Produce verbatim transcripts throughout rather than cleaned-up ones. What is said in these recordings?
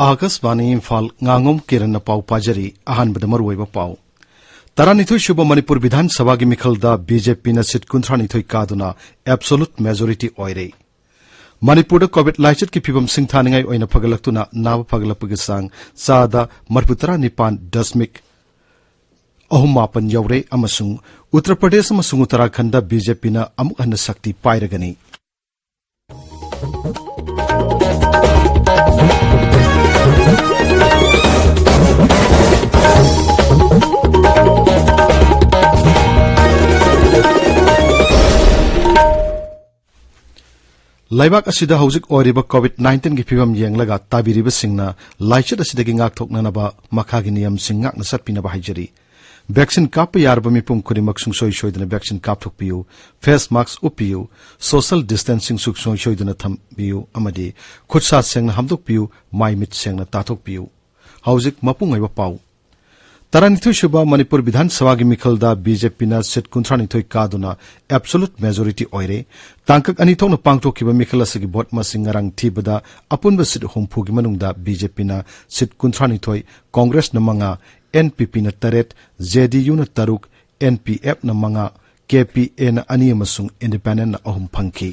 ꯑꯥꯀꯥꯁꯕꯥꯅꯤ ꯏꯝꯐꯥꯜ, ꯉꯥꯉꯣꯝ ꯀꯤꯔꯟꯅ ꯄꯥꯎ ꯄꯥꯖꯔꯤ꯫ ꯑꯍꯥꯟꯕꯗ ꯃꯔꯨꯑꯣꯏꯕ ꯄꯥꯎ꯫ ꯇꯔꯥꯅꯤꯊꯣꯏ ꯁꯨꯕ ꯃꯅꯤꯄꯨꯔ ꯕꯤꯙꯥꯟ ꯁꯚꯥꯒꯤ ꯃꯤꯈꯜꯗ ꯕꯤ ꯖꯦ ꯄꯤꯅ ꯁꯤꯠ ꯀꯨꯟꯊ꯭ꯔꯥꯅꯤꯊꯣꯏ ꯀꯥꯗꯨꯅ absolute majority ꯑꯣꯏꯔꯦ꯫ ꯃꯅꯤꯄꯨꯔꯗ ꯀꯣꯚꯤꯗ ꯂꯥꯏꯆꯠꯀꯤ ꯐꯤꯚꯝ ꯁꯤꯡꯊꯥꯅꯤꯡꯉꯥꯏ ꯑꯣꯏꯅ ꯐꯒꯠꯂꯛꯇꯨꯅ ꯅꯥꯕ ꯐꯒꯠꯂꯛꯄꯒꯤ ꯆꯥꯡ ꯆꯥꯗ ꯃꯔꯤꯐꯨ ꯇꯔꯥ ꯅꯤꯄꯥꯟ ꯗꯁꯃꯤꯛ ꯑꯍꯨꯝ ꯃꯥꯄꯟ ꯌꯧꯔꯦ ꯑꯃꯁꯨꯡ ꯎꯠꯇꯔ ꯄ꯭ꯔꯗꯦꯁ ꯑꯃꯁꯨꯡ ꯎꯠꯇꯔꯥꯈꯟꯗ ꯕꯤ ꯖꯦ ꯄꯤꯅ ꯑꯃꯨꯛ ꯍꯟꯅ ꯁꯛꯇꯤ ꯄꯥꯏꯔꯒꯅꯤ꯫ ꯂꯩꯕꯥꯛ ꯑꯁꯤꯗ ꯍꯧꯖꯤꯛ ꯑꯣꯏꯔꯤꯕ ꯀꯣꯚꯤꯗ ꯅꯥꯏꯟꯇꯤꯟꯒꯤ ꯐꯤꯚꯝ ꯌꯦꯡꯂꯒ ꯇꯥꯕꯤꯔꯤꯕꯁꯤꯡꯅ ꯂꯥꯏꯆꯠ ꯑꯁꯤꯗꯒꯤ ꯉꯥꯛꯊꯣꯛꯅꯅꯕ ꯃꯈꯥꯒꯤ ꯅꯤꯌꯝꯁꯤꯡ ꯉꯥꯛꯅ ꯆꯠꯄꯤꯅꯕ ꯍꯥꯏꯖꯔꯤ꯫ ꯚꯦꯛꯁꯤꯟ ꯀꯥꯞꯄ ꯌꯥꯔꯕ ꯃꯤꯄꯨꯝ ꯈꯨꯗꯤꯡꯃꯛ ꯁꯨꯡꯁꯣꯏ ꯁꯣꯏꯗꯅ ꯚꯦꯛꯁꯤꯟ ꯀꯥꯞꯊꯣꯛꯄꯤꯌꯨ, ꯐꯦꯁ ꯃꯥꯁꯛ ꯎꯞꯄꯤꯌꯨ, ꯁꯣꯁꯤꯌꯦꯜ ꯗꯤꯁꯇꯦꯟꯁꯤꯡ ꯁꯨꯡꯁꯣꯏ ꯁꯣꯏꯗꯅ ꯊꯝꯕꯤꯌꯨ ꯑꯃꯗꯤ ꯈꯨꯠꯁꯥ ꯁꯦꯡꯅ ꯍꯥꯝꯗꯣꯛꯄꯤꯌꯨ, ꯃꯥꯏ ꯃꯤꯠ ꯁꯦꯡꯅ ꯇꯥꯊꯣꯛꯄꯤꯌꯨ꯫ ꯍꯧꯖꯤꯛ ꯃꯄꯨꯡ ꯑꯣꯏꯕ ꯄꯥꯎ꯫ ꯇꯔꯥꯅꯤꯊꯣꯏ ꯁꯨꯕ ꯃꯅꯤꯄꯨꯔ ꯕꯤꯙꯥꯟ ꯁꯚꯥꯒꯤ ꯃꯤꯈꯜꯗ ꯕꯤ ꯖꯦ ꯄꯤꯅ ꯁꯤꯠ ꯀꯨꯟꯊ꯭ꯔꯥꯅꯤꯊꯣꯏ ꯀꯥꯗꯨꯅ absolute majority ꯑꯣꯏꯔꯦ꯫ ꯇꯥꯡꯀꯛ ꯑꯅꯤ ꯊꯣꯛꯅ ꯄꯥꯡꯊꯣꯛꯈꯤꯕ ꯃꯤꯈꯜ ꯑꯁꯤꯒꯤ ꯚꯣꯠ ꯃꯁꯤꯡ ꯉꯔꯥꯡ ꯊꯤꯕꯗ ꯑꯄꯨꯟꯕ ꯁꯤꯠ ꯍꯨꯝꯐꯨꯒꯤ ꯃꯅꯨꯡꯗ ꯕꯤ ꯖꯦ ꯄꯤꯅ ꯁꯤꯠ ꯀꯨꯟꯊ꯭ꯔꯥꯅꯤꯊꯣꯏ, ꯀꯣꯡꯒ꯭ꯔꯦꯁꯅ ꯃꯉꯥ, ꯑꯦꯟ ꯄꯤ ꯄꯤꯅ ꯇꯔꯦꯠ, ꯖꯦ ꯗꯤ ꯌꯨꯅ ꯇꯔꯨꯛ, ꯑꯦꯟ ꯄꯤ ꯑꯦꯐꯅ ꯃꯉꯥ, ꯀꯦ ꯄꯤ ꯑꯦꯅ ꯑꯅꯤ ꯑꯃꯁꯨꯡ ꯏꯟꯗꯤꯄꯦꯟꯗꯦꯟꯠꯅ ꯑꯍꯨꯝ ꯐꯪꯈꯤ꯫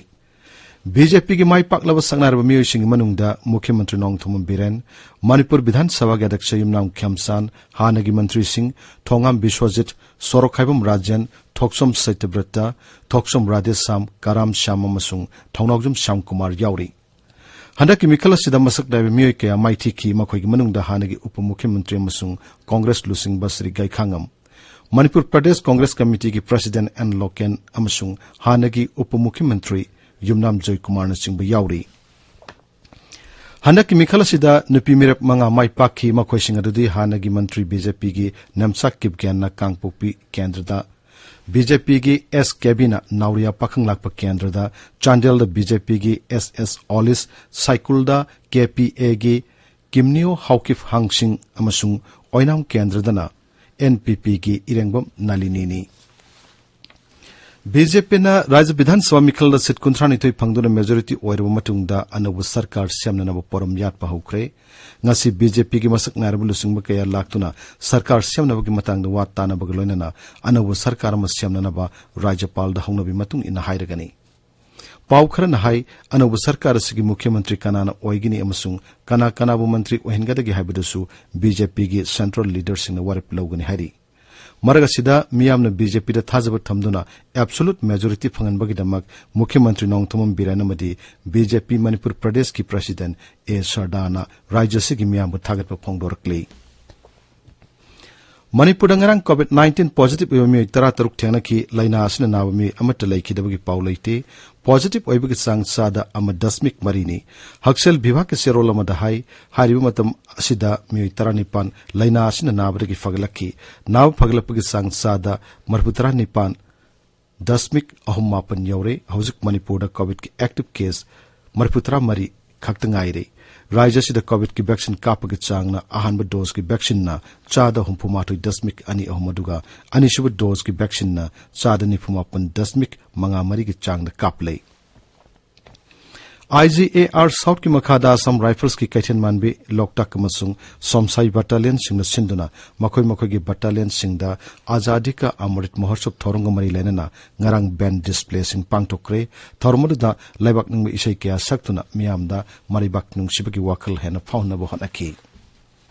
ꯕꯤ ꯖꯦ ꯄꯤꯒꯤ ꯃꯥꯏ ꯄꯥꯛꯂꯕ ꯁꯛꯅꯥꯏꯔꯕ ꯃꯤꯑꯣꯏꯁꯤꯡꯒꯤ ꯃꯅꯨꯡꯗ ꯃꯨꯈ꯭ꯌ ꯃꯟꯇ꯭ꯔꯤ ꯅꯣꯡꯊꯣꯝꯕꯝ ꯕꯤꯔꯦꯟ, ꯃꯅꯤꯄꯨꯔ ꯕꯤꯙꯥꯟ ꯁꯚꯥꯒꯤ ꯑꯗ꯭ꯌꯛꯁ ꯌꯨꯝꯅꯥꯝ ꯈ꯭ꯌꯥꯝꯁꯥꯟ, ꯍꯥꯟꯅꯒꯤ ꯃꯟꯇ꯭ꯔꯤꯁꯤꯡ ꯊꯣꯉꯥꯝ ꯕꯤꯁ꯭ꯋꯖꯤꯠ, ꯁꯣꯔꯣꯛꯈꯥꯏꯕꯝ ꯔꯥꯖꯦꯟ, ꯊꯣꯛꯆꯣꯝ ꯁꯇ꯭ꯌꯕ꯭ꯔꯇ, ꯊꯣꯛꯆꯣꯝ ꯔꯥꯙꯦꯁ꯭ꯌꯥꯝ, ꯀꯔꯥꯝ ꯁ꯭ꯌꯥꯝ ꯑꯃꯁꯨꯡ ꯊꯧꯅꯥꯎꯖꯝ ꯁ꯭ꯌꯥꯝ ꯀꯨꯃꯥꯔ ꯌꯥꯎꯔꯤ꯫ ꯍꯟꯗꯛꯀꯤ ꯃꯤꯈꯜ ꯑꯁꯤꯗ ꯃꯁꯛ ꯅꯥꯏꯕ ꯃꯤꯑꯣꯏ ꯀꯌꯥ ꯃꯥꯏꯊꯤꯈꯤ, ꯃꯈꯣꯏꯒꯤ ꯃꯅꯨꯡꯗ ꯍꯥꯟꯅꯒꯤ ꯎꯄ ꯃꯨꯈ꯭ꯌ ꯃꯟꯇ꯭ꯔꯤ ꯑꯃꯁꯨꯡ ꯀꯣꯡꯒ꯭ꯔꯦꯁ ꯂꯨꯆꯤꯡꯕ ꯁ꯭ꯔꯤ ꯒꯥꯏꯈꯥꯉꯝ, ꯃꯅꯤꯄꯨꯔ ꯄ꯭ꯔꯗꯦꯁ ꯀꯣꯡꯒ꯭ꯔꯦꯁ ꯀꯃꯤꯇꯤꯒꯤ ꯄ꯭ꯔꯁꯤꯗꯦꯟꯠ ꯑꯦꯟ ꯂꯣꯀꯦꯟ ꯑꯃꯁꯨꯡ ꯍꯥꯟꯅꯒꯤ ꯎꯄ ꯃꯨꯈ꯭ꯌ ꯃꯟꯇ꯭ꯔꯤ ꯌꯨꯝꯅꯥꯝ ꯖꯣꯏꯀꯨꯃꯥꯔꯅꯆꯤꯡꯕ ꯌꯥꯎꯔꯤ꯫ ꯍꯟꯗꯛꯀꯤ ꯃꯤꯈꯜ ꯑꯁꯤꯗ ꯅꯨꯄꯤ ꯃꯤꯔꯦꯞ ꯃꯉꯥ ꯃꯥꯏ ꯄꯥꯛꯈꯤ, ꯃꯈꯣꯏꯁꯤꯡ ꯑꯗꯨꯗꯤ ꯍꯥꯟꯅꯒꯤ ꯃꯟꯇ꯭ꯔꯤ ꯕꯤ ꯖꯦ ꯄꯤꯒꯤ ꯅꯦꯝꯆꯥ ꯀꯤꯞꯒꯦꯟꯅ ꯀꯥꯡꯄꯣꯛꯄꯤ ꯀꯦꯟꯗ꯭ꯔꯗ, ꯕꯤ ꯖꯦ ꯄꯤꯒꯤ ꯑꯦꯁ ꯀꯦꯕꯤꯅ ꯅꯥꯎꯔꯤꯌꯥ ꯄꯥꯈꯪꯂꯥꯛꯄ ꯀꯦꯟꯗ꯭ꯔꯗ, ꯆꯥꯟꯗꯦꯜꯗ ꯕꯤ ꯖꯦ ꯄꯤꯒꯤ ꯑꯦꯁ ꯑꯦꯁ ꯑꯣꯂꯤꯁ, ꯁꯥꯏꯀꯨꯜꯗ ꯀꯦ ꯄꯤ ꯑꯦꯒꯤ ꯀꯤꯝꯅꯤꯌꯣ ꯍꯥꯎꯀꯤꯞ ꯍꯥꯡꯁꯤꯡ ꯑꯃꯁꯨꯡ ꯑꯣꯏꯅꯥꯝ ꯀꯦꯟꯗ꯭ꯔꯗꯅ ꯑꯦꯟ ꯄꯤ ꯄꯤꯒꯤ ꯏꯔꯦꯡꯕꯝ ꯅꯂꯤꯅꯤꯅꯤ꯫ ꯕꯤ ꯖꯦ ꯄꯤꯅ ꯔꯥꯖ꯭ꯌ ꯕꯤꯙꯥꯟ ꯁꯚꯥ ꯃꯤꯈꯜꯗ ꯁꯤꯠ ꯀꯨꯟꯊ꯭ꯔꯥ ꯅꯤꯊꯣꯏ ꯐꯪꯗꯨꯅ ꯃꯦꯖꯣꯔꯤꯇꯤ ꯑꯣꯏꯔꯕ ꯃꯇꯨꯡꯗ ꯑꯅꯧꯕ ꯁꯔꯀꯥꯔ ꯁꯦꯝꯅꯅꯕ ꯄꯣꯔꯝ ꯌꯥꯠꯄ ꯍꯧꯈ꯭ꯔꯦ꯫ ꯉꯁꯤ ꯕꯤ ꯖꯦ ꯄꯤꯒꯤ ꯃꯁꯛ ꯅꯥꯏꯔꯕ ꯂꯨꯆꯤꯡꯕ ꯀꯌꯥ ꯂꯥꯛꯇꯨꯅ ꯁꯔꯀꯥꯔ ꯁꯦꯝꯅꯕꯒꯤ ꯃꯇꯥꯡꯗ ꯋꯥ ꯇꯥꯅꯕꯒ ꯂꯣꯏꯅꯅ ꯑꯅꯧꯕ ꯁꯔꯀꯥꯔ ꯑꯃ ꯁꯦꯝꯅꯅꯕ ꯔꯥꯖ꯭ꯌꯄꯥꯜꯗ ꯍꯧꯅꯕꯤ ꯃꯇꯨꯡ ꯏꯟꯅ ꯍꯥꯏꯔꯒꯅꯤ꯫ ꯄꯥꯎ ꯈꯔꯅ ꯍꯥꯏ, ꯑꯅꯧꯕ ꯁꯔꯀꯥꯔ ꯑꯁꯤꯒꯤ ꯃꯨꯈ꯭ꯌ ꯃꯟꯇ꯭ꯔꯤ ꯀꯅꯥꯅ ꯑꯣꯏꯒꯅꯤ ꯑꯃꯁꯨꯡ ꯀꯅꯥ ꯀꯅꯥꯕꯨ ꯃꯟꯇ꯭ꯔꯤ ꯑꯣꯏꯍꯟꯒꯗꯒꯦ ꯍꯥꯏꯕꯗꯨꯁꯨ ꯕꯤ ꯖꯦ ꯄꯤꯒꯤ ꯁꯦꯟꯇ꯭ꯔꯦꯜ ꯂꯤꯗꯔꯁꯤꯡꯅ ꯋꯥꯔꯦꯞ ꯂꯧꯒꯅꯤ ꯍꯥꯏꯔꯤ꯫ ꯃꯔꯛ ꯑꯁꯤꯗ ꯃꯤꯌꯥꯝꯅ ꯕꯤ ꯖꯦ ꯄꯤꯗ ꯊꯥꯖꯕ ꯊꯝꯗꯨꯅ ꯑꯦꯕꯁꯣꯂꯨꯠ ꯃꯦꯖꯣꯔꯤꯇꯤ ꯐꯪꯍꯟꯕꯒꯤꯗꯃꯛ ꯃꯨꯈ꯭ꯌ ꯃꯟꯇ꯭ꯔꯤ ꯅꯣꯡꯊꯣꯝꯕꯝ ꯕꯤꯔꯦꯟ ꯑꯃꯗꯤ ꯕꯤ ꯖꯦ ꯄꯤ ꯃꯅꯤꯄꯨꯔ ꯄ꯭ꯔꯗꯦꯁꯀꯤ ꯄ꯭ꯔꯁꯤꯗꯦꯟꯠ ꯑꯦ ꯁꯔꯗꯥꯅ ꯔꯥꯖ꯭ꯌ ꯑꯁꯤꯒꯤ ꯃꯤꯌꯥꯝꯕꯨ ꯊꯥꯒꯠꯄ ꯐꯣꯡꯗꯣꯔꯛꯂꯤ꯫ ꯃꯅꯤꯄꯨꯔꯗ ꯉꯔꯥꯡ ꯀꯣꯚꯤꯗ ꯅꯥꯏꯟꯇꯤꯟ ꯄꯣꯖꯤꯇꯤꯚ ꯑꯣꯏꯕ ꯃꯤꯑꯣꯏ ꯇꯔꯥ ꯇꯔꯨꯛ ꯊꯦꯡꯅꯈꯤ꯫ ꯂꯥꯏꯅꯥ ꯑꯁꯤꯅ ꯅꯥꯕ ꯃꯤꯑꯣꯏ ꯑꯃꯠꯇ ꯂꯩꯈꯤꯗꯕꯒꯤ ꯄꯥꯎ ꯂꯩꯇꯦ꯫ ꯄꯣꯖꯤꯇꯤꯚ ꯑꯣꯏꯕꯒꯤ ꯆꯥꯡ ꯆꯥꯗ ꯑꯃ ꯗꯁꯃꯤꯛ ꯃꯔꯤꯅꯤ꯫ ꯍꯛꯁꯦꯜ ꯕꯤꯚꯥꯒꯀꯤ ꯆꯦꯔꯣꯜ ꯑꯃꯗ ꯍꯥꯏ, ꯍꯥꯏꯔꯤꯕ ꯃꯇꯝ ꯑꯁꯤꯗ ꯃꯤꯑꯣꯏ ꯇꯔꯥꯅꯤꯄꯥꯟ ꯂꯥꯏꯅꯥ ꯑꯁꯤꯅ ꯅꯥꯕꯗꯒꯤ ꯐꯒꯠꯂꯛꯈꯤ꯫ ꯅꯥꯕ ꯐꯒꯠꯂꯛꯄꯒꯤ ꯆꯥꯡ ꯆꯥꯗ ꯃꯔꯤꯐꯨ ꯇꯔꯥꯅꯤꯄꯥꯟ ꯗꯁꯃꯤꯛ ꯑꯍꯨꯝ ꯃꯥꯄꯟ ꯌꯧꯔꯦ꯫ ꯍꯧꯖꯤꯛ ꯃꯅꯤꯄꯨꯔꯗ ꯀꯣꯚꯤꯗꯀꯤ ꯑꯦꯛꯇꯤꯚ ꯀꯦꯁ ꯃꯔꯤꯐꯨ ꯇꯔꯥ ꯃꯔꯤ ꯈꯛꯇ ꯉꯥꯏꯔꯦ꯫ ꯔꯥꯖ꯭ꯌ ꯑꯁꯤꯗ ꯀꯣꯚꯤꯗꯀꯤ ꯚꯦꯛꯁꯤꯟ ꯀꯥꯞꯄꯒꯤ ꯆꯥꯡꯅ ꯑꯍꯥꯟꯕ ꯗꯣꯖꯀꯤ ꯚꯦꯛꯁꯤꯟꯅ ꯆꯥꯗ ꯍꯨꯝꯐꯨ ꯃꯥꯊꯣꯏ ꯗꯁꯃꯤꯛ ꯑꯅꯤ ꯑꯍꯨꯝ, ꯑꯗꯨꯒ ꯑꯅꯤꯁꯨꯕ ꯗꯣꯖꯀꯤ ꯚꯦꯛꯁꯤꯟꯅ ꯆꯥꯗ ꯅꯤꯐꯨ ꯃꯥꯄꯟ ꯗꯁꯃꯤꯛ ꯃꯉꯥ ꯃꯔꯤꯒꯤ ꯆꯥꯡꯗ ꯀꯥꯞꯂꯦ꯫ ꯑꯥꯏ ꯖꯤ ꯑꯦ ꯑꯥꯔ ꯁꯥꯎꯠꯀꯤ ꯃꯈꯥꯗ ꯑꯁꯥꯝ ꯔꯥꯏꯐꯜꯁꯀꯤ ꯀꯩꯊꯦꯜ ꯃꯥꯟꯕꯤ, ꯂꯣꯛꯇꯥꯛ ꯑꯃꯁꯨꯡ ꯁꯣꯝꯁꯥꯏ ꯕꯠꯇꯥꯂꯤꯌꯟꯁꯤꯡꯅ ꯁꯤꯟꯗꯨꯅ ꯃꯈꯣꯏ ꯃꯈꯣꯏꯒꯤ ꯕꯠꯇꯥꯂꯤꯌꯟꯁꯤꯡꯗ ꯑꯖꯥꯗꯤ ꯀꯥ ꯑꯃꯔꯤꯠ ꯃꯍꯣꯠꯁꯕ ꯊꯧꯔꯝꯒ ꯃꯔꯤ ꯂꯩꯅꯅ ꯉꯔꯥꯡ ꯕꯦꯟ ꯗꯤꯁꯄ꯭ꯂꯦꯁꯤꯡ ꯄꯥꯡꯊꯣꯛꯈ꯭ꯔꯦ꯫ ꯊꯧꯔꯝ ꯑꯗꯨꯗ ꯂꯩꯕꯥꯛ ꯅꯤꯡꯕ ꯏꯁꯩ ꯀꯌꯥ ꯁꯛꯇꯨꯅ ꯃꯤꯌꯥꯝꯗ ꯃꯔꯩꯕꯥꯛ ꯅꯨꯡꯁꯤꯕꯒꯤ ꯋꯥꯈꯜ ꯍꯦꯟꯅ ꯐꯥꯎꯍꯟꯅꯕ ꯍꯣꯠꯅꯈꯤ꯫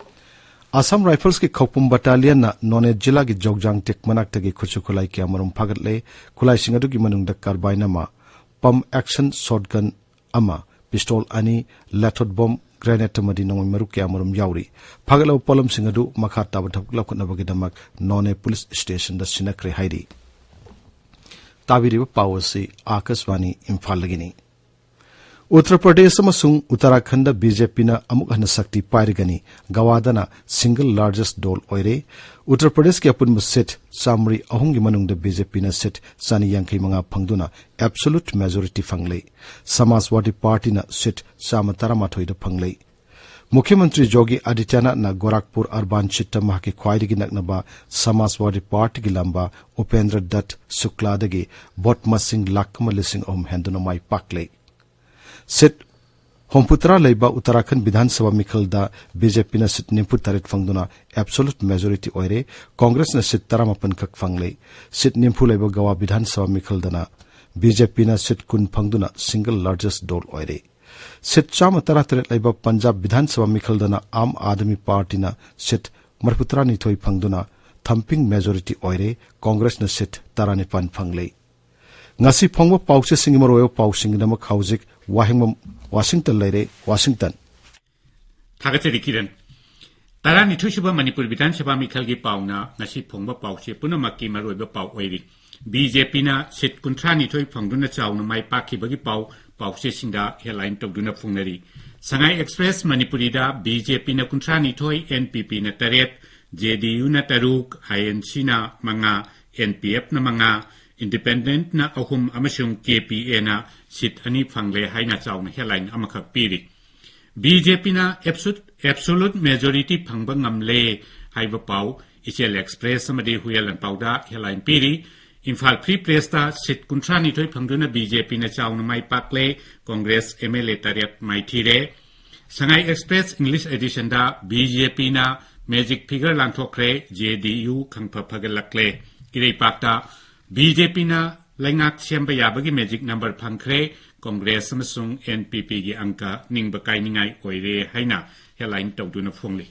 ꯑꯁꯥꯝ ꯔꯥꯏꯐꯜꯁꯀꯤ ꯈꯧꯄꯨꯝ ꯕꯠꯇꯥꯂꯤꯌꯟꯅ ꯅꯣꯅꯦ ꯖꯤꯂꯥꯒꯤ ꯖꯧꯖꯥꯡ ꯇꯦꯛ ꯃꯅꯥꯛꯇꯒꯤ ꯈꯨꯠꯁꯨ ꯈꯨꯠꯂꯥꯏ ꯀꯌꯥꯃꯔꯨꯝ ꯐꯥꯒꯠꯂꯦ꯫ ꯈꯨꯠꯂꯥꯏꯁꯤꯡ ꯑꯗꯨꯒꯤ ꯃꯅꯨꯡꯗ ꯀꯥꯔꯕꯥꯏꯟ ꯑꯃ, ꯄꯝ ꯑꯦꯛꯁꯟ ꯁꯣꯠꯒꯟ ꯑꯃ, ꯄꯤꯁꯇꯣꯜ ꯑꯅꯤ, ꯂꯦꯊꯣꯠ ꯕꯣꯝ, ꯒ꯭ꯔꯦꯅꯦꯗ ꯑꯃꯗꯤ ꯅꯣꯡꯃꯩ ꯃꯔꯨ ꯀꯌꯥꯃꯔꯨꯝ ꯌꯥꯎꯔꯤ꯫ ꯐꯥꯒꯠꯂꯕ ꯄꯣꯠꯂꯝꯁꯤꯡ ꯑꯗꯨ ꯃꯈꯥ ꯇꯥꯕ ꯊꯕꯛ ꯂꯧꯈꯠꯅꯕꯒꯤꯗꯃꯛ ꯅꯣꯅꯦ ꯄꯨꯂꯤꯁ ꯁ꯭ꯇꯦꯁꯟꯗ ꯁꯤꯟꯅꯈ꯭ꯔꯦ ꯍꯥꯏꯔꯤ꯫ ꯇꯥꯕꯤꯔꯤꯕ ꯄꯥꯎ ꯑꯁꯤ ꯑꯥꯀꯥꯁꯕꯥꯅꯤ ꯏꯝꯐꯥꯜꯗꯒꯤꯅꯤ꯫ ꯎꯠꯇꯔ ꯄ꯭ꯔꯗꯦꯁ ꯑꯃꯁꯨꯡ ꯎꯠꯇꯔꯥꯈꯟꯗ ꯕꯤ ꯖꯦ ꯄꯤꯅ ꯑꯃꯨꯛ ꯍꯟꯅ ꯁꯛꯇꯤ ꯄꯥꯏꯔꯒꯅꯤ꯫ ꯒꯋꯥꯗꯅ ꯁꯤꯡꯒꯜ ꯂꯥꯔꯖꯦꯁ ꯗꯣꯜ ꯑꯣꯏꯔꯦ꯫ ꯎꯠꯇꯔ ꯄ꯭ꯔꯗꯦꯁꯀꯤ ꯑꯄꯨꯟꯕ ꯁꯤꯠ ꯆꯥꯃꯔꯤ ꯑꯍꯨꯝꯒꯤ ꯃꯅꯨꯡꯗ ꯕꯤ ꯖꯦ ꯄꯤꯅ ꯁꯤꯠ ꯆꯅꯤ ꯌꯥꯡꯈꯩ ꯃꯉꯥ ꯐꯪꯗꯨꯅ ꯑꯦꯕꯁꯣꯂꯨꯠ ꯃꯦꯖꯣꯔꯤꯇꯤ ꯐꯪꯂꯦ꯫ ꯁꯃꯥꯖꯋꯥꯗꯤ ꯄꯥꯔꯇꯤꯅ ꯁꯤꯠ ꯆꯥꯝꯃ ꯇꯔꯥꯃꯥꯊꯣꯏꯗ ꯐꯪꯂꯦ꯫ ꯃꯨꯈ꯭ꯌ ꯃꯟꯇ꯭ꯔꯤ ꯖꯣꯒꯤ ꯑꯥꯗꯤꯇ꯭ꯌꯅꯥꯊꯅ ꯒꯣꯔꯥꯈꯄꯨꯔ ꯑꯔꯕꯥꯟ ꯁꯤꯠꯇ ꯃꯍꯥꯛꯀꯤ ꯈ꯭ꯋꯥꯏꯗꯒꯤ ꯅꯛꯅꯕ ꯁꯃꯥꯖꯋꯥꯗꯤ ꯄꯥꯔꯇꯤꯒꯤ ꯂꯝꯕꯥ ꯎꯄꯦꯟꯗ꯭ꯔ ꯗꯠ ꯁꯨꯀ꯭ꯂꯥꯗꯒꯤ ꯚꯣꯠ ꯃꯁꯤꯡ ꯂꯥꯈ ꯑꯃ ꯂꯤꯁꯤꯡ ꯑꯍꯨꯝ ꯍꯦꯟꯗꯨꯅ ꯃꯥꯏ ꯄꯥꯛꯂꯦ꯫ ꯁꯤꯠ ꯍꯨꯝꯐꯨꯇꯔꯥ ꯂꯩꯕ ꯎꯠꯇꯔꯥꯈꯟꯗ ꯕꯤꯙꯥꯟ ꯁꯚꯥ ꯃꯤꯈꯜꯗ ꯕꯤ ꯖꯦ ꯄꯤꯅ ꯁꯤꯠ ꯅꯤꯐꯨ ꯇꯔꯦꯠ ꯐꯪꯗꯨꯅ ꯑꯦꯕꯁꯣꯂꯨꯠ ꯃꯦꯖꯣꯔꯤꯇꯤ ꯑꯣꯏꯔꯦ꯫ ꯀꯣꯡꯒ꯭ꯔꯦꯁꯅ ꯁꯤꯠ ꯇꯔꯥꯃꯥꯄꯟ ꯈꯛ ꯐꯪꯂꯦ꯫ ꯁꯤꯠ ꯅꯤꯐꯨ ꯂꯩꯕ ꯒꯋꯥ ꯕꯤꯙꯥꯟ ꯁꯚꯥ ꯃꯤꯈꯜꯗꯅ ꯕꯤ ꯖꯦ ꯄꯤꯅ ꯁꯤꯠ ꯀꯨꯟ ꯐꯪꯗꯨꯅ ꯁꯤꯡꯒꯜ ꯂꯥꯔꯖꯦꯁ ꯗꯣꯜ ꯑꯣꯏꯔꯦ꯫ ꯁꯤꯠ ꯆꯥꯝꯃ ꯇꯔꯥꯇꯔꯦꯠ ꯂꯩꯕ ꯄꯟꯖꯥꯕ ꯕꯤꯙꯥꯟ ꯁꯚꯥ ꯃꯤꯈꯜꯗꯅ ꯑꯥꯝ ꯑꯥꯗꯃꯤ ꯄꯥꯔꯇꯤꯅ ꯁꯤꯠ ꯃꯔꯤꯐꯨꯇꯔꯥꯅꯤꯊꯣꯏ ꯐꯪꯗꯨꯅ ꯊꯝꯄꯤꯡ ꯃꯦꯖꯣꯔꯤꯇꯤ ꯑꯣꯏꯔꯦ꯫ ꯀꯣꯡꯒ꯭ꯔꯦꯁꯅ ꯁꯤꯠ ꯇꯔꯥꯅꯤꯄꯥꯟ ꯐꯪꯂꯦ꯫ ꯉꯁꯤ ꯐꯣꯡꯕ ꯄꯥꯎꯆꯦꯁꯤꯡꯒꯤ ꯃꯔꯨꯑꯣꯏꯕ ꯄꯥꯎꯁꯤꯡꯒꯤꯗꯃꯛ ꯍꯧꯖꯤꯛ ꯋꯥꯍꯦꯡꯕꯝ ꯋꯥꯁꯤꯡꯇꯟ ꯂꯩꯔꯦ꯫ ꯋꯥꯁꯤꯡꯇꯟ꯫ ꯊꯥꯒꯠꯆꯔꯤ ꯀꯤꯔꯟ꯫ ꯇꯔꯥꯅꯤꯊꯣꯏꯁꯨꯕ ꯃꯅꯤꯄꯨꯔ ꯕꯤꯙꯥꯟ ꯁꯚꯥ ꯃꯤꯈꯜꯒꯤ ꯄꯥꯎꯅ ꯉꯁꯤ ꯐꯣꯡꯕ ꯄꯥꯎꯆꯦ ꯄꯨꯝꯅꯃꯛꯀꯤ ꯃꯔꯨꯑꯣꯏꯕ ꯄꯥꯎ ꯑꯣꯏꯔꯤ꯫ ꯕꯤ ꯖꯦ ꯄꯤꯅ ꯁꯤꯠ ꯀꯨꯟꯊ꯭ꯔꯥꯅꯤꯊꯣꯏ ꯐꯪꯗꯨꯅ ꯆꯥꯎꯅ ꯃꯥꯏ ꯄꯥꯛꯈꯤꯕꯒꯤ ꯄꯥꯎ ꯄꯥꯎꯆꯦꯁꯤꯡꯗ ꯍꯦꯗꯂꯥꯏꯟ ꯇꯧꯗꯨꯅ ꯐꯣꯡꯅꯔꯤ꯫ ꯁꯉꯥꯏ ꯑꯦꯛꯁꯄ꯭ꯔꯦꯁ ꯃꯅꯤꯄꯨꯔꯤꯗ ꯕꯤ ꯖꯦ ꯄꯤꯅ ꯀꯨꯟꯊ꯭ꯔꯥꯅꯤꯊꯣꯏ, ꯑꯦꯟ ꯄꯤ ꯄꯤꯅ ꯇꯔꯦꯠ, ꯖꯦ ꯗꯤ ꯌꯨꯅ ꯇꯔꯨꯛ, ꯑꯥꯏ ꯑꯦꯟ ꯁꯤꯅ ꯃꯉꯥ, ꯑꯦꯟ ꯄꯤ ꯑꯦꯐꯅ ꯃꯉꯥ, ꯏꯟꯗꯤꯄꯦꯟꯗꯦꯟꯠꯅ ꯑꯍꯨꯝ ꯑꯃꯁꯨꯡ ꯀꯦ ꯄꯤ ꯑꯦꯅ ꯁꯤꯠ ꯑꯅꯤ ꯐꯪꯂꯦ ꯍꯥꯏꯅ ꯆꯥꯎꯅ ꯍꯦꯗꯂꯥꯏꯟ ꯑꯃꯈꯛ ꯄꯤꯔꯤ꯫ ꯕꯤ ꯖꯦ ꯄꯤꯅ ꯑꯦꯕꯁꯨ-, ꯑꯦꯕꯁꯣꯂꯨꯠ ꯃꯦꯖꯣꯔꯤꯇꯤ ꯐꯪꯕ ꯉꯝꯂꯦ ꯍꯥꯏꯕ ꯄꯥꯎ ꯏꯆꯦꯜ ꯑꯦꯛꯁꯄ꯭ꯔꯦꯁ ꯑꯃꯗꯤ ꯍꯨꯏꯌꯦꯟ ꯂꯥꯟꯄꯥꯎꯗ ꯍꯦꯗꯂꯥꯏꯟ ꯄꯤꯔꯤ꯫ ꯏꯝꯐꯥꯜ ꯐ꯭ꯔꯤ ꯄ꯭ꯔꯦꯁꯇ ꯁꯤꯠ ꯀꯨꯟꯊ꯭ꯔꯥꯅꯤꯊꯣꯏ ꯐꯪꯗꯨꯅ ꯕꯤ ꯖꯦ ꯄꯤꯅ ꯆꯥꯎꯅ ꯃꯥꯏ ꯄꯥꯛꯂꯦ, ꯀꯣꯡꯒ꯭ꯔꯦꯁ ꯑꯦꯝ ꯑꯦꯜ ꯑꯦ ꯇꯔꯦꯠ ꯃꯥꯏꯊꯤꯔꯦ꯫ ꯁꯉꯥꯏ ꯑꯦꯛꯁꯄ꯭ꯔꯦꯁ ꯏꯪꯂꯤꯁ ꯑꯦꯗꯤꯁꯟꯗ ꯕꯤ ꯖꯦ ꯄꯤꯅ ꯃꯦꯖꯤꯛ ꯐꯤꯒꯔ ꯂꯥꯟꯊꯣꯛꯈ꯭ꯔꯦ, ꯖꯦ ꯗꯤ ꯌꯨ ꯈꯪꯐ ꯐꯒꯠꯂꯛꯂꯦ꯫ ꯏꯔꯩꯄꯥꯛꯇ ꯕꯤ ꯖꯦ ꯄꯤꯅ ꯂꯩꯉꯥꯛ ꯁꯦꯝꯕ ꯌꯥꯕꯒꯤ ꯃꯦꯖꯤꯛ ꯅꯝꯕꯔ ꯐꯪꯈ꯭ꯔꯦ, ꯀꯣꯡꯒ꯭ꯔꯦꯁ ꯑꯃꯁꯨꯡ ꯑꯦꯟ ꯄꯤ ꯄꯤꯒꯤ ꯑꯪꯀ ꯅꯤꯡꯕ ꯀꯥꯏꯅꯤꯡꯉꯥꯏ ꯑꯣꯏꯔꯦ ꯍꯥꯏꯅ ꯍꯦꯗꯂꯥꯏꯟ ꯇꯧꯗꯨꯅ ꯐꯣꯡꯂꯤ꯫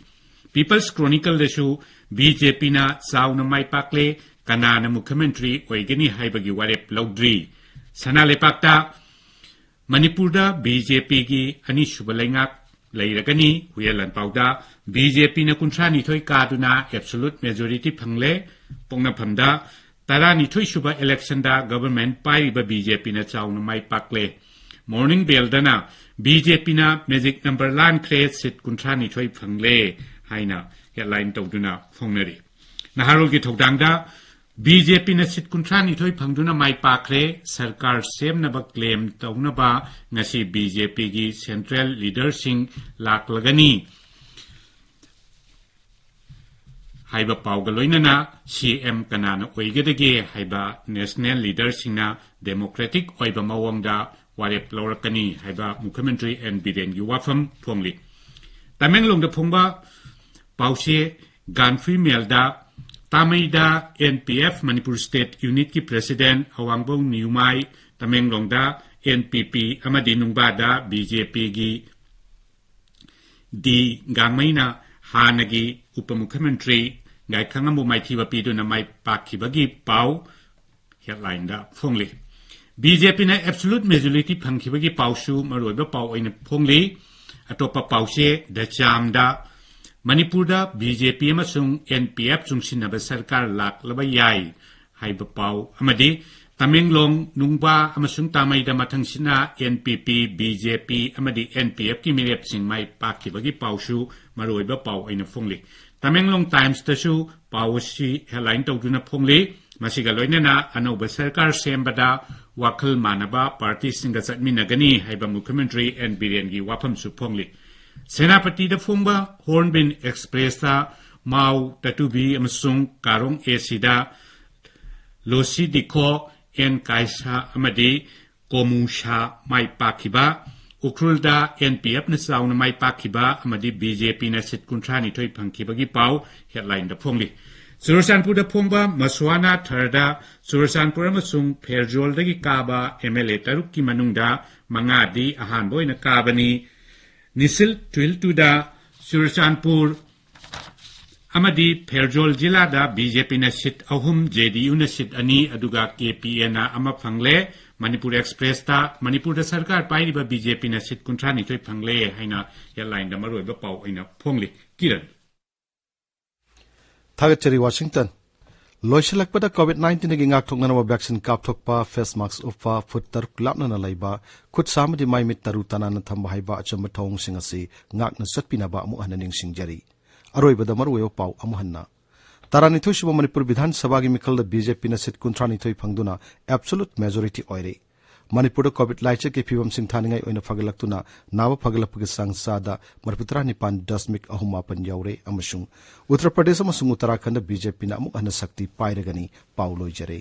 ꯄꯤꯄꯜꯁ ꯀ꯭ꯔꯣꯅꯤꯀꯜꯗꯁꯨ ꯕꯤ ꯖꯦ ꯄꯤꯅ ꯆꯥꯎꯅ ꯃꯥꯏ ꯄꯥꯛꯂꯦ, ꯀꯅꯥꯅ ꯃꯨꯈ꯭ꯌ ꯃꯟꯇ꯭ꯔꯤ ꯑꯣꯏꯒꯅꯤ ꯍꯥꯏꯕꯒꯤ ꯋꯥꯔꯦꯞ ꯂꯧꯗ꯭ꯔꯤ꯫ ꯁꯅꯥ ꯂꯩꯄꯥꯛꯇ ꯃꯅꯤꯄꯨꯔꯗ ꯕꯤ ꯖꯦ ꯄꯤꯒꯤ ꯑꯅꯤꯁꯨꯕ ꯂꯩꯉꯥꯛ ꯂꯩꯔꯒꯅꯤ꯫ ꯍꯨꯏꯌꯦꯟ ꯂꯥꯟꯄꯥꯎꯗ ꯕꯤ ꯖꯦ ꯄꯤꯅ ꯀꯨꯟꯊ꯭ꯔꯥꯅꯤꯊꯣꯏ ꯀꯥꯗꯨꯅ ꯑꯦꯕꯁꯣꯂꯨꯠ ꯃꯦꯖꯣꯔꯤꯇꯤ ꯐꯪꯂꯦ꯫ ꯄꯣꯛꯅꯐꯝꯗ ꯇꯔꯥꯅꯤꯊꯣꯏ ꯁꯨꯕ ꯏꯂꯦꯛꯁꯟꯗ ꯒꯚꯔꯟꯃꯦꯟꯠ ꯄꯥꯏꯔꯤꯕ ꯕꯤ ꯖꯦ ꯄꯤꯅ ꯆꯥꯎꯅ ꯃꯥꯏ ꯄꯥꯛꯂꯦ꯫ ꯃꯣꯔꯅꯤꯡ ꯕꯦꯜꯗꯅ ꯕꯤ ꯖꯦ ꯄꯤꯅ ꯃꯦꯖꯤꯛ ꯅꯝꯕꯔ ꯂꯥꯟꯈ꯭ꯔꯦ, ꯁꯤꯠ ꯀꯨꯟꯊ꯭ꯔꯥꯅꯤꯊꯣꯏ ꯐꯪꯂꯦ ꯍꯥꯏꯅ ꯍꯦꯗꯂꯥꯏꯟ ꯇꯧꯗꯨꯅ ꯐꯣꯡꯅꯔꯤ꯫ ꯅꯍꯥꯔꯣꯜꯒꯤ ꯊꯧꯗꯥꯡꯗ ꯕꯤ ꯖꯦ ꯄꯤꯅ ꯁꯤꯠ ꯀꯨꯟꯊ꯭ꯔꯥ ꯅꯤꯊꯣꯏ ꯐꯪꯗꯨꯅ ꯃꯥꯏ ꯄꯥꯛꯈ꯭ꯔꯦ꯫ ꯁꯔꯀꯥꯔ ꯁꯦꯝꯅꯕ ꯀ꯭ꯂꯦꯝ ꯇꯧꯅꯕ ꯉꯁꯤ ꯕꯤ ꯖꯦ ꯄꯤꯒꯤ ꯁꯦꯟꯇ꯭ꯔꯦꯜ ꯂꯤꯗꯔꯁꯤꯡ ꯂꯥꯛꯂꯒꯅꯤ ꯍꯥꯏꯕ ꯄꯥꯎꯒ ꯂꯣꯏꯅꯅ ꯁꯤ ꯑꯦꯝ ꯀꯅꯥꯅ ꯑꯣꯏꯒꯗꯒꯦ ꯍꯥꯏꯕ ꯅꯦꯁꯅꯦꯜ ꯂꯤꯗꯔꯁꯤꯡꯅ ꯗꯦꯃꯣꯀ꯭ꯔꯦꯇꯤꯛ ꯑꯣꯏꯕ ꯃꯑꯣꯡꯗ ꯋꯥꯔꯦꯞ ꯂꯧꯔꯛꯀꯅꯤ ꯍꯥꯏꯕ ꯃꯨꯈ꯭ꯌ ꯃꯟꯇ꯭ꯔꯤ ꯑꯦꯟ ꯕꯤꯔꯦꯟꯒꯤ ꯋꯥꯐꯝ ꯐꯣꯡꯂꯤ꯫ ꯇꯃꯦꯡꯂꯣꯡꯗ ꯐꯣꯡꯕ ꯄꯥꯎꯆꯦ ꯒꯥꯟꯐꯤ ꯃꯦꯜꯗ ꯇꯥꯃꯩꯗ N P F Manipur state ꯌꯨꯅꯤꯠꯀꯤ ꯄ꯭ꯔꯦꯁꯤꯗꯦꯟꯠ ꯑꯋꯥꯡꯕꯧ ꯅ꯭ꯌꯨꯃꯥꯏ, ꯇꯃꯦꯡꯂꯣꯡꯗ ꯑꯦꯟ ꯄꯤ ꯄꯤ ꯑꯃꯗꯤ ꯅꯨꯡꯕꯥꯗ ꯕꯤ ꯖꯦ ꯄꯤꯒꯤ ꯗꯤ ꯒꯥꯡꯃꯩꯅ ꯍꯥꯟꯅꯒꯤ ꯎꯄ ꯃꯨꯈ꯭ꯌ ꯃꯟꯇ꯭ꯔꯤ ꯒꯥꯏꯈꯪꯉꯝꯕꯨ ꯃꯥꯏꯊꯤꯕ ꯄꯤꯗꯨꯅ ꯃꯥꯏ ꯄꯥꯛꯈꯤꯕꯒꯤ ꯄꯥꯎ ꯍꯦꯗꯂꯥꯏꯟꯗ ꯐꯣꯡꯂꯤ꯫ ꯕꯤ ꯖꯦ ꯄꯤꯅ ꯑꯦꯕꯁꯣꯂꯨꯠ ꯃꯦꯖꯣꯔꯤꯇꯤ ꯐꯪꯈꯤꯕꯒꯤ ꯄꯥꯎꯁꯨ ꯃꯔꯨꯑꯣꯏꯕ ꯄꯥꯎ ꯑꯣꯏꯅ ꯐꯣꯡꯂꯤ꯫ ꯑꯇꯣꯞꯄ ꯄꯥꯎꯆꯦ ꯗ ꯆꯥꯝꯗ ꯃꯅꯤꯄꯨꯔꯗ ꯕꯤ ꯖꯦ ꯄꯤ ꯑꯃꯁꯨꯡ ꯑꯦꯟ ꯄꯤ ꯑꯦꯐ ꯆꯨꯡꯁꯤꯟꯅꯕ ꯁꯔꯀꯥꯔ ꯂꯥꯛꯂꯕ ꯌꯥꯏ ꯍꯥꯏꯕ ꯄꯥꯎ ꯑꯃꯗꯤ ꯇꯃꯦꯡꯂꯣꯡ, ꯅꯨꯡꯕꯥ ꯑꯃꯁꯨꯡ ꯇꯥꯃꯩꯗ ꯃꯊꯪꯁꯤꯠꯅ ꯑꯦꯟ ꯄꯤ ꯄꯤ, ꯕꯤ ꯖꯦ ꯄꯤ ꯑꯃꯗꯤ ꯑꯦꯟ ꯄꯤ ꯑꯦꯐꯀꯤ ꯃꯤꯔꯦꯞꯁꯤꯡ ꯃꯥꯏ ꯄꯥꯛꯈꯤꯕꯒꯤ ꯄꯥꯎꯁꯨ ꯃꯔꯨꯑꯣꯏꯕ ꯄꯥꯎ ꯑꯣꯏꯅ ꯐꯣꯡꯂꯤ꯫ ꯇꯃꯦꯡꯂꯣꯡ ꯇꯥꯏꯝꯁꯇꯁꯨ ꯄꯥꯎ ꯑꯁꯤ ꯍꯦꯗꯂꯥꯏꯟ ꯇꯧꯗꯨꯅ ꯐꯣꯡꯂꯤ꯫ ꯃꯁꯤꯒ ꯂꯣꯏꯅꯅ ꯑꯅꯧꯕ ꯁꯔꯀꯥꯔ ꯁꯦꯝꯕꯗ ꯋꯥꯈꯜ ꯃꯥꯟꯅꯕ ꯄꯥꯔꯇꯤꯁꯤꯡꯒ ꯆꯠꯃꯤꯟꯅꯒꯅꯤ ꯍꯥꯏꯕ ꯃꯨꯈ꯭ꯌ ꯃꯟꯇ꯭ꯔꯤ ꯑꯦꯟ ꯕꯤꯔꯦꯟꯒꯤ ꯋꯥꯐꯝꯁꯨ ꯐꯣꯡꯂꯤ꯫ ꯁꯦꯅꯥꯄꯇꯤꯗ ꯐꯣꯡꯕ ꯍꯣꯔꯟꯕꯤꯜ ꯑꯦꯛꯁꯄ꯭ꯔꯦꯁꯇ ꯃꯥꯎ, ꯇꯥꯇꯨꯕꯤ ꯑꯃꯁꯨꯡ ꯀꯥꯔꯣꯡ ꯑꯦ ꯁꯤꯗ ꯂꯣꯁꯤ ꯗꯤꯈꯣ, ꯑꯦꯟ ꯀꯥꯏꯁꯥ ꯑꯃꯗꯤ ꯀꯣꯃꯨꯁꯥ ꯃꯥꯏ ꯄꯥꯛꯈꯤꯕ, ꯎꯈ꯭ꯔꯨꯜꯗ ꯑꯦꯟ ꯄꯤ ꯑꯦꯐꯅ ꯆꯥꯎꯅ ꯃꯥꯏ ꯄꯥꯛꯈꯤꯕ ꯑꯃꯗꯤ ꯕꯤ ꯖꯦ ꯄꯤꯅ ꯁꯤꯠ ꯀꯨꯟꯊ꯭ꯔꯥ ꯅꯤꯊꯣꯏ ꯐꯪꯈꯤꯕꯒꯤ ꯄꯥꯎ ꯍꯦꯗꯂꯥꯏꯟꯗ ꯐꯣꯡꯂꯤ꯫ ꯆꯨꯔꯆꯥꯟꯄꯨꯔꯗ ꯐꯣꯡꯕ ꯃꯁ꯭ꯋꯥꯅꯥ ꯊꯔꯗ ꯆꯨꯔꯆꯥꯟꯄꯨꯔ ꯑꯃꯁꯨꯡ ꯐꯦꯔꯖꯣꯜꯗꯒꯤ ꯀꯥꯕ ꯑꯦꯝ ꯑꯦꯜ ꯑꯦ ꯇꯔꯨꯛꯀꯤ ꯃꯅꯨꯡꯗ ꯃꯉꯥꯗꯤ ꯑꯍꯥꯟꯕ ꯑꯣꯏꯅ ꯀꯥꯕꯅꯤ꯫ ꯅꯤꯁꯤꯜ ꯇ꯭ꯋꯤꯜꯇꯨꯗ ꯆꯨꯔꯆꯥꯟꯄꯨꯔ ꯑꯃꯗꯤ ꯐꯦꯔꯖꯣꯜ ꯖꯤꯂꯥꯗ ꯕꯤ ꯖꯦ ꯄꯤꯅ ꯁꯤꯠ ꯑꯍꯨꯝ, ꯖꯦ ꯗꯤ ꯌꯨꯅ ꯁꯤꯠ ꯑꯅꯤ, ꯑꯗꯨꯒ ꯀꯦ ꯄꯤ ꯑꯦꯅ ꯑꯃ ꯐꯪꯂꯦ꯫ ꯃꯅꯤꯄꯨꯔ ꯑꯦꯛꯁꯄ꯭ꯔꯦꯁꯇ ꯃꯅꯤꯄꯨꯔꯗ ꯁꯔꯀꯥꯔ ꯄꯥꯏꯔꯤꯕ ꯕꯤ ꯖꯦ ꯄꯤꯅ ꯁꯤꯠ ꯀꯨꯟꯊ꯭ꯔꯥ ꯅꯤꯊꯣꯏ ꯐꯪꯂꯦ ꯍꯥꯏꯅ ꯍꯦꯗꯂꯥꯏꯟꯗ ꯃꯔꯨꯑꯣꯏꯕ ꯄꯥꯎ ꯑꯣꯏꯅ ꯐꯣꯡꯂꯤ꯫ ꯀꯤꯔꯟ꯫ ꯊꯥꯒꯠꯆꯔꯤ, ꯋꯥꯁꯤꯡꯇꯟ꯫ ꯂꯣꯏꯁꯤꯜꯂꯛꯄꯗ ꯀꯣꯚꯤꯗ ꯅꯥꯏꯟꯇꯤꯟꯗꯒꯤ ꯉꯥꯛꯊꯣꯛꯅꯅꯕ ꯚꯦꯛꯁꯤꯟ ꯀꯥꯞꯊꯣꯛꯄ, ꯐꯦꯁ ꯃꯥꯛꯁ ꯎꯞꯄ, ꯐꯨꯠ ꯇꯔꯨꯛ ꯂꯥꯞꯅꯅ ꯂꯩꯕ, ꯈꯨꯠ ꯁꯥ ꯑꯃꯗꯤ ꯃꯥꯏ ꯃꯤꯠ ꯇꯔꯨ ꯇꯅꯥꯟꯅ ꯊꯝꯕ ꯍꯥꯏꯕ ꯑꯆꯝꯕ ꯊꯧꯑꯣꯡꯁꯤꯡ ꯑꯁꯤ ꯉꯥꯛꯅ ꯆꯠꯄꯤꯅꯕ ꯑꯃꯨꯛ ꯍꯟꯅ ꯅꯤꯡꯁꯤꯡꯖꯔꯤ꯫ ꯑꯔꯣꯏꯕꯗ ꯃꯔꯨꯑꯣꯏꯕ ꯄꯥꯎ ꯑꯃꯨꯛ ꯍꯟꯅ꯫ ꯇꯔꯥꯅꯤꯊꯣꯏ ꯁꯨꯕ ꯃꯅꯤꯄꯨꯔ ꯕꯤꯙꯥꯟ ꯁꯚꯥꯒꯤ ꯃꯤꯈꯜꯗ ꯕꯤ ꯖꯦ ꯄꯤꯅ ꯁꯤꯠ ꯀꯨꯟꯊ꯭ꯔꯥ ꯅꯤꯊꯣꯏ ꯐꯪꯗꯨꯅ ꯑꯦꯕꯁꯣꯂꯨꯠ ꯃꯦꯖꯣꯔꯤꯇꯤ ꯑꯣꯏꯔꯦ꯫ ꯃꯅꯤꯄꯨꯔꯗ ꯀꯣꯚꯤꯗ ꯂꯥꯏꯆꯠꯀꯤ ꯐꯤꯕꯝꯁꯤꯡ ꯊꯥꯅꯤꯡꯉꯥꯏ ꯑꯣꯏꯅ ꯐꯒꯠꯂꯛꯇꯨꯅ ꯅꯥꯕ ꯐꯒꯠꯂꯛꯄꯒꯤ ꯆꯥꯡ ꯆꯥꯗ ꯃꯔꯤꯐꯨꯇꯔꯥ ꯅꯤꯄꯥꯟ ꯗꯁꯃꯤꯛ ꯑꯍꯨꯝ ꯃꯥꯄꯟ ꯌꯧꯔꯦ ꯑꯃꯁꯨꯡ ꯎꯠꯇꯔ ꯄ꯭ꯔꯗꯦꯁ ꯑꯃꯁꯨꯡ ꯎꯠꯇꯔꯥꯈꯟꯗ ꯕꯤ ꯖꯦ ꯄꯤꯅ ꯑꯃꯨꯛ ꯍꯟꯅ ꯁꯛꯇꯤ ꯄꯥꯏꯔꯒꯅꯤ꯫ ꯄꯥꯎ ꯂꯣꯏꯖꯔꯦ꯫